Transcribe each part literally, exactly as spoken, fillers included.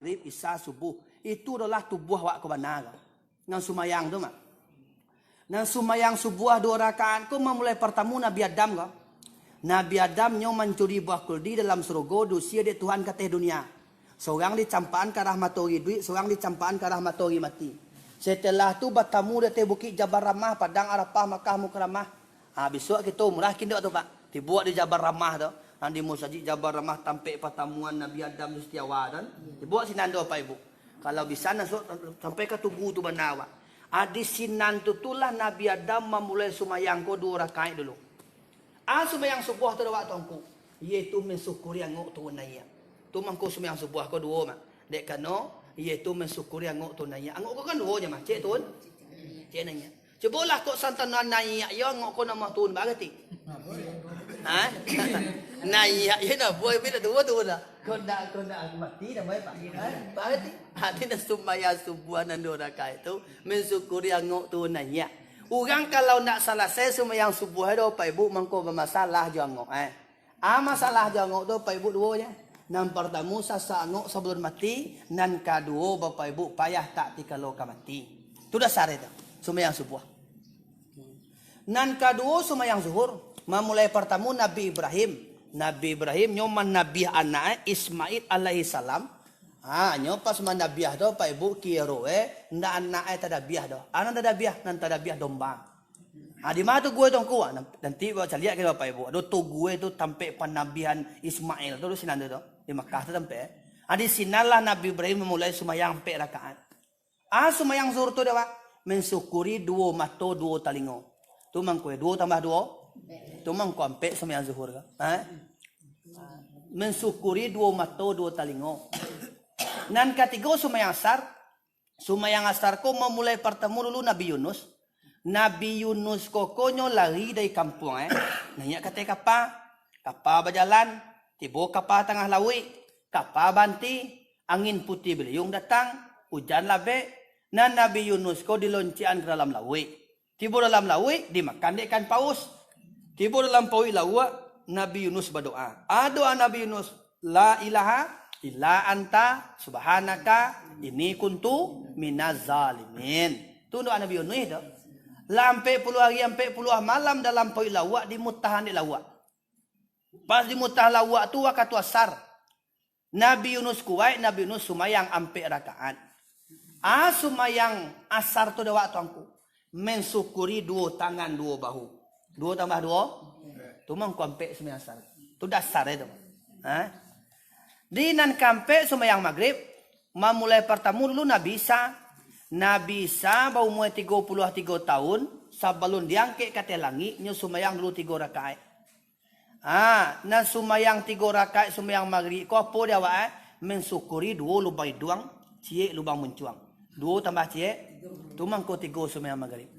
Magrib, Isya, Subuh. Itu adolah tubuah awak ko bana ko. Nan sumayang tu mah. Nan sumayang subuah duo rakaat ko mamulai partamu Nabi Adam ko. Nabi Adam nyo mancuri buah kuldi dalam surugo, diusia dek Tuhan ka ateh dunia. Sorang dicampakan ka arah matoari iduik, sorang dicampakan ka arah matoari mati. Setelah tu batamu di ateh bukik Jabal Rahmah, Padang Arafah, Makkah Mukarramah. Ha, bisuak kito umrah kini tu, Pak. Tibo di Jabal Rahmah tu. Nan di Musajik Jabal Rahmah tampek patamuan Nabi Adam jo Siti Hawa tu kan. Tibo sinan tu, Bapak Ibu. Kalau bisa nan suok sampai ka tugu tu bana, Pak. Ha, di sinan tu, tu lah Nabi Adam mamulai sumayang ko duo rakaat dulu. Ah, sumayang subuah tu dek awak Tuangku, yaitu mansyukuri angok turun naiak. Tu mangko sumayang subuah ko duo mah. Dek kano, yaitu mansyukuri angok turun naiak. Angok ko kan duo je mah, ciek turun, ciek naiak. Cubolah kok santano naiak yo angok ko namo turun, barati? Ha? Naiak yo namo, tapi dak turun, turun dah. Kok ndak, kok ndak mati namo, Pak? Ha? Barati? Artinyo sumayang subuah nan duo rakaat tu, mansyukuri angok turun naiak. Urang kalau ndak salasai sumayang subuah do, Bapak Ibu, mangko bamasalah jo angok, eh. Ah, masalah jo angok tu, Bapak Ibu, duo je. Nan partamo, sasak angok sabalun mati, nan kaduo, Bapak Ibu, payah tak tikalo ka mati. Tu dasar itu, sumayang subuah. Nan kaduo, sumayang zuhur, mamulai partamo Nabi Ibrahim. Nabi Ibrahim nyo manabiah anak, eh, Ismail alaihissalam. Ha, nyo pas manabiah tu, Bapak Ibu, kiro, eh, ndak anak, eh, tadabiah tu. Anak tadabiah, nan tadabiah domba. Ha, di ma tugu tu, Tuangku? Ha, nan-, nanti bawa caliak ka Bapak Ibu. Ado tugu tu tampek panabiahan Ismail tu, di sinan tu, tu. Di Makkah tu tampek. Ha, di sinanlah Nabi Ibrahim mamulai sumayang ampek rakaat. Ah, sumayang zuhur tu dek awak, mansyukuri duo mato, duo talingo. Tu mangko duo tambah duo? Tu mangko ampek sumayang zuhur ko. Ha? Mansyukuri duo mato, duo talingo. Nan katigo sumayang asar. Sumayang asar ko mamulai partamo dulu Nabi Yunus. Nabi Yunus ko, ko nyo lari dari kampuang, eh. Naiak ka ateh kapa. Kapa bajalan, tibo kapa tangah lauik. Kapa baanti, angin putuih biliung datang, ujan labek. Nan Nabi Yunus ko diloncekkan ka dalam lauik. Tibo dalam lauik, dimakan dek ikan paus. Tibo dalam paruik lauak, Nabi Yunus badoa. A, doa Nabi Yunus, "La ilaha illa anta subhanaka inni kuntu minaz zalimin." Tu doa Nabi Yunus tu. Lah ampek puluah ari, ampek puluah malam dalam paruik lauak, dimutahan dek lauak. Pas dimutahan lauak tu, wakatu asar. Nabi Yunus kuaik, Nabi Yunus sumayang ampek rakaat. Ah, sumayang asar tu dek awak Tuangku, mansyukuri duo tangan, duo bahu. Duo tambah duo? Tu mangko ampek sumayang asar. Tu dasar itu. Ha? Di nan kaampek sumayang magrib, mamulai partamo dulu Nabi Isa. Nabi Isa baumua tigo puluah tigo taun, sabalun diangkek ka ateh langik, nyo sumayang dulu tigo rakaat. Ha, nan sumayang tigo rakaat sumayang magrib ko apo dek awak, eh? Mansyukuri duo lubang iduang, ciek lubang muncuang. Duo tambah ciek, tu mangko tigo sumayang magrib.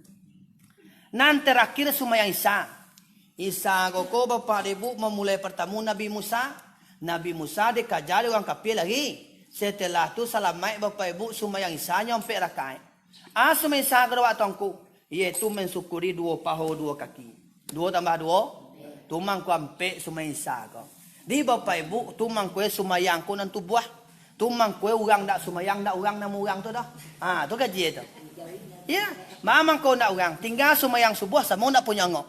Nan tarakhir sumayang Isa. Isa ko, ko Bapak Ibu, mamulai partamo Nabi Musa. Nabi Musa dikaja dek urang kapia lari. Setelah tu salamaik Bapak Ibu, sumayang Isa nyo ampek rakaat. Ah, sumayang Isa ko dek awak Tuangku, yaitu mansyukuri duo paho, duo kaki. Duo tambah duo, tu mangko ampek sumayang Isa ko. Di Bapak Ibu, tu mangko sumayang ko nan tubuah. Tu mangko urang ndak sumayang, ndak urang namo urang tu doh. Ha, tu kaji tu. Ya, ma mangko ndak urang. Tingga sumayang subuah samo ndak punyo angok.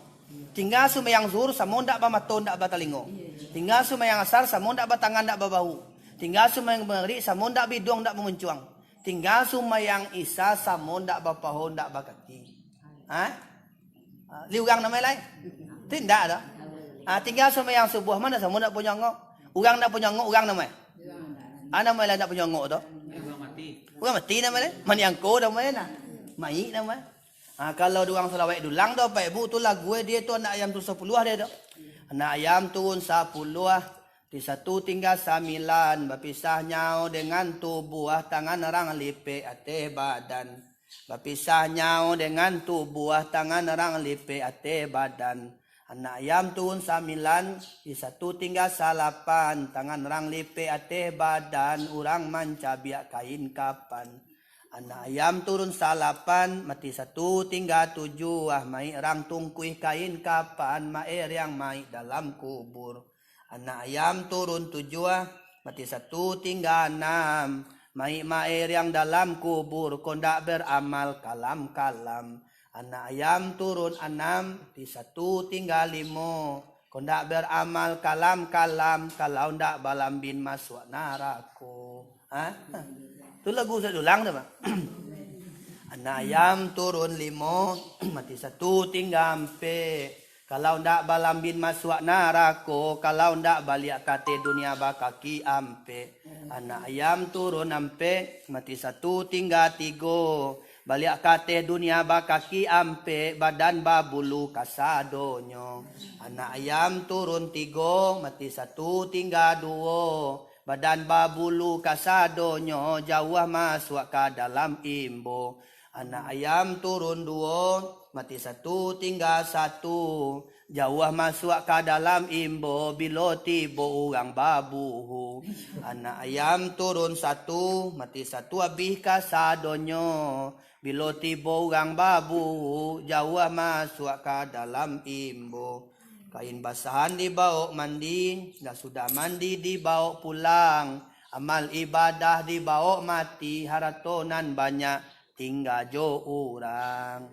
Tingga sumayang zuhur samo ndak bamato, ndak batalingo. Tingga sumayang asar samo ndak batangan, ndak babahu. Tingga sumayang magrib samo ndak baiduang, ndak bamuncuang. Tingga sumayang Isa samo ndak bapaho, ndak bakaki. Ha? Ha, lai urang namo lai? Tu indak doh. Ha, tingga sumayang subuah mah samo ndak punyo angok. Urang ndak punyo angok, urang namo? Ha, namo lai ndak punyo angok tu? Urang mati. Urang mati namo lai? Maniangko namo lai nah. Mayik namo lai? Ha, kalau di urang Salawaik Dulang tu, Bapak Ibu, tu lagu dia tu, anak ayam turun sapuluah dia tu. Anak ayam turun sapuluah, di satu tingga sambilan, bapisah nyao dengan tubuah, tangan urang lipek ateh badan. Bapisah nyao dengan tubuah, tangan urang lipek ateh badan. Anak ayam turun sambilan, di satu tingga salapan, tangan urang lipek ateh badan, urang mancabiak kain kapan. Anak ayam turun salapan, mati satu tingga tujuah, mayik urang tungkuih kain kapan, maeriang mayik dalam kubur. Anak ayam turun tujuah, mati satu tingga anam, Mayik mairiang dalam kubur, kok ndak beramal kalam-kalam. Anak ayam turun anam, mati satu tingga limo. Kok ndak beramal kalam-kalam, kalau ndak balambin masuak narako. Ha? Tu lagu Ustaz Dulang tu, Pak. Anak ayam turun limo, mati satu tingga ampek. Kalau ndak balambin masuak narako, kalau ndak baliak ka ateh dunia bakaki ampek. Anak ayam turun ampek, mati satu tingga tigo. Baliak ka ateh dunia bakaki ampek, badan babulu kasadonyo. Anak ayam turun tigo, mati satu tingga duo. Badan babulu kasadonyo, jauah masuak ka dalam imbo. Anak ayam turun duo, mati satu tingga satu. Jauah masuak ka dalam imbo, bilo tibo urang babuhu. Anak ayam turun satu, mati satu abih kasadonyo. Bilo tibo urang babuhu, jauah masuak ka dalam imbo. Kain basahan dibawok mandi, lah sudah mandi dibawok pulang. Amal ibadah dibawok mati, harato nan banyak tingga jo urang.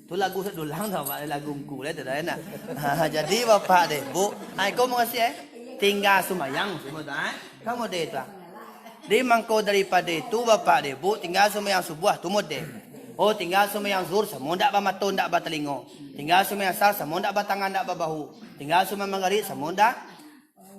Tu lagu Sadulang tu, Pak, lagu Ngku lah tu dah, enak. Ha, jadi Bapak deh, Bu, ai ko mukasuik, eh? Tingga sumayang, semua tu, eh? Kamu deh tu, ah. Di mangko daripado itu, Bapak deh, Bu, tingga sumayang subuah tu modeh. Oh, tingga sumayang zuhur, samo ndak bamato, ndak batalingo. Tingga sumayang asar, samo ndak batangan, ndak babahu. Tingga sumayang magarib, samo ndak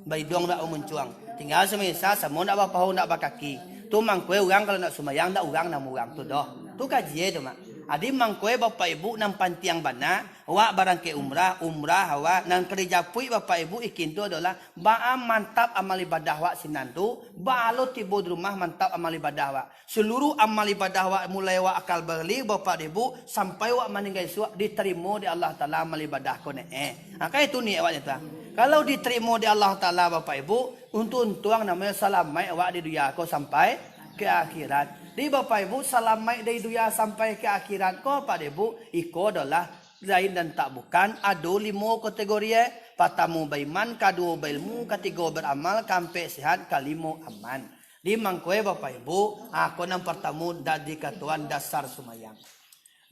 baiduang, ndak bamuncuang. Tingga sumayang isya, samo ndak bapaho, ndak bakaki. Tu mangko urang kalau ndak sumayang, ndak urang namo urang tu doh. Tu kaji e tu, Mak. Adi mangko Bapak Ibu nan pantiang bana, awak barangkek umrah, umrah awak, nan ka dijapuik Bapak Ibu ikin tu adolah, baa mantap amal ibadah awak sinan tu, baa lo tibo di rumah mantap amal ibadah awak. Saluruh amal ibadah awak, mulai awak akal baligh, Bapak Ibu, sampai awak maningga isuak, ditarimo dek Allah Taala amal ibadah ko ne, eh. Ha, kan itu niat awaknyo tu, ah. Kalau ditarimo dek Allah Taala, Bapak Ibu, untu-, untuang namonyo salamaik awak di dunia ko sampai ka akhirat. Di Bapak Ibu, salamaik dari dunia sampai ka akhirat ko, Bapak Ibu, iko adolah lain dan tak bukan, ado limo kategori, eh. Partamo baiman, kaduo bailmu, katigo baramal, kaampek sehat, kalimo aman. Di mangko e, Bapak Ibu, ah, ko nan partamo da-, dikatoan dasar sumayang.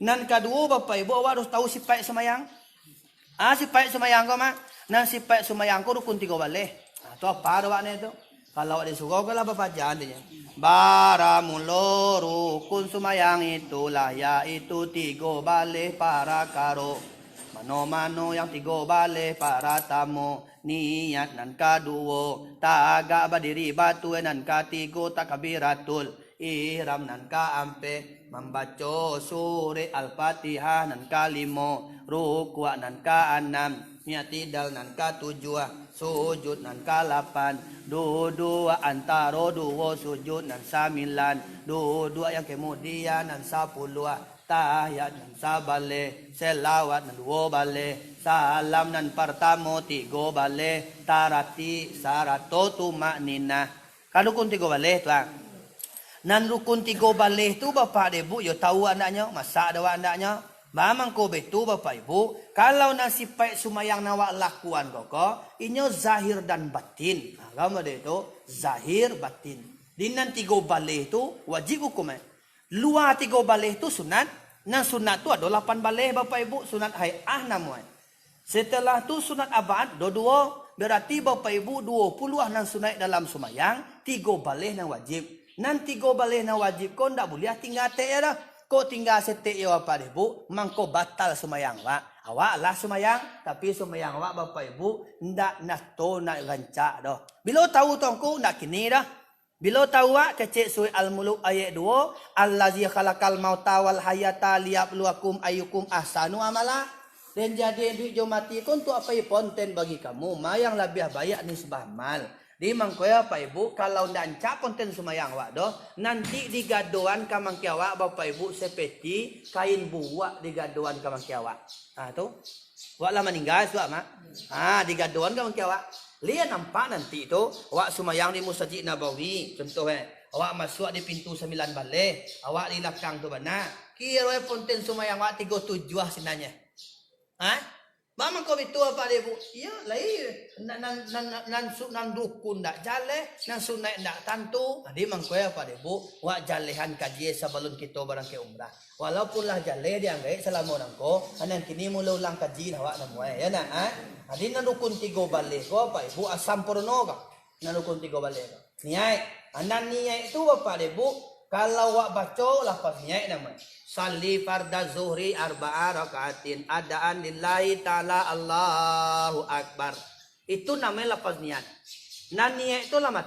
Nan kaduo, Bapak Ibu, awak harus tahu sipaik sumayang. Ah, sipaik sumayang ko, Mak. Nan sipaik sumayang ko rukun tigo baleh. Ah, tu apa awak ni tu? Kalau awak di surau ko lah bapaja intinyo. Baramulo rukun sumayang itulah, yaitu tigo baleh parakaro. Mano-mano yang tigo baleh, paratamo, niat, nan kaduo, tagak badiri batua, nan katigo, takbiratul ihram, nan kaampek, mambaco surek Al-Fatihah, nan kalimo, rukuak, nan kaanam, i'tidal, nan katujuah, sujud, nan kalapan, duduak antaro duo sujud, nan sambilan, duduak yang kemudian, nan sapuluah, tahiyat, nan sabaleh, selawat, nan duo baleh, salam, nan partamo, tigo baleh, taratik, sarato tumakninah. Kan rukun tigo baleh tu, ah. Nan rukun tigo baleh tu, Bapak dek Ibu, yo tahu andaknyo, masak ado andaknyo. Baa mangko baitu, Bapak Ibu, kalau nan sipaik sumayang nan awak lakuan ko, ko, inyo zahir dan batin. Nah, kamu ado itu, zahir, batin. Di nan tigo baleh tu, wajib hukum, eh. Lua tigo baleh tu sunat, nan sunat tu ado lapan baleh, Bapak Ibu, sunat hai'ah namo e. Setelah tu sunat ab'ad, do duo, berarti Bapak Ibu duo puluah nan sunat dalam sumayang, tigo baleh nan wajib. Nan tigo baleh nan wajib ko ndak buliah tingga tek yo doh. Kok tingga setek yo Bapak Ibu, mangko batal sumayang awak. Awak lah sumayang, tapi sumayang awak Bapak Ibu ndak nato, ndak rancak doh. Bilo tahu tu ngku, ndak kini doh. Bilo tahu awak kecek Surah Al-Muluk ayat duo, "Allazi khalaqal mauta wal hayata liyabluwakum ayyukum ahsanu amala." Den jadian iduik jo mati ko untuak pai ponten bagi kamu, ma yang labiah baiak nisbah amal. Di mangko yo, Bapak Ibu, kalau ndak rancak ponten sumayang awak doh, nanti digadoan ka mangkeh awak, Bapak Ibu, seperti kain buruak digadoan ka mangkeh awak. Ha, tu. Awak lah maningga, suak, Mak. Ha, digadoan ka mangkeh awak. Lian nampak nanti tu, awak sumayang di Musajik Nabawi, contoh, eh. Awak masuak di pintu sambilan baleh, awak di lakang tu bana. Kiro e ponten sumayang awak tigo tujuah sinanyo. Ha? Lah mangko bitu, Bapak dek Ibu. Iyo, lai nan, nan, nan, nan, nan su-, nan rukun ndak jaleh, nan sunaik ndak tantu. Jadi mangko yo, Bapak dek Ibu, wak jalehan kaji sabalun kito barangkek umrah. Walaupun lah jaleh dianggaik salamo nangko, nan kini mulo ulang kaji lah wak namuai, yo nak, ha? Jadi nan rukun tigo baleh ko, Bapak Ibu, asampurno ka. Nan rukun tigo baleh ko. Niaik. Ha, nan niaik tu, Bapak dek Ibu, kalau wak baco lafaz niaik namuai. Salli farda zuhri arba'a rakaatin adaan lillahi ta'ala, Allahu Akbar. Itu namuai lafaz niaik. Nan niaik tu lah mati.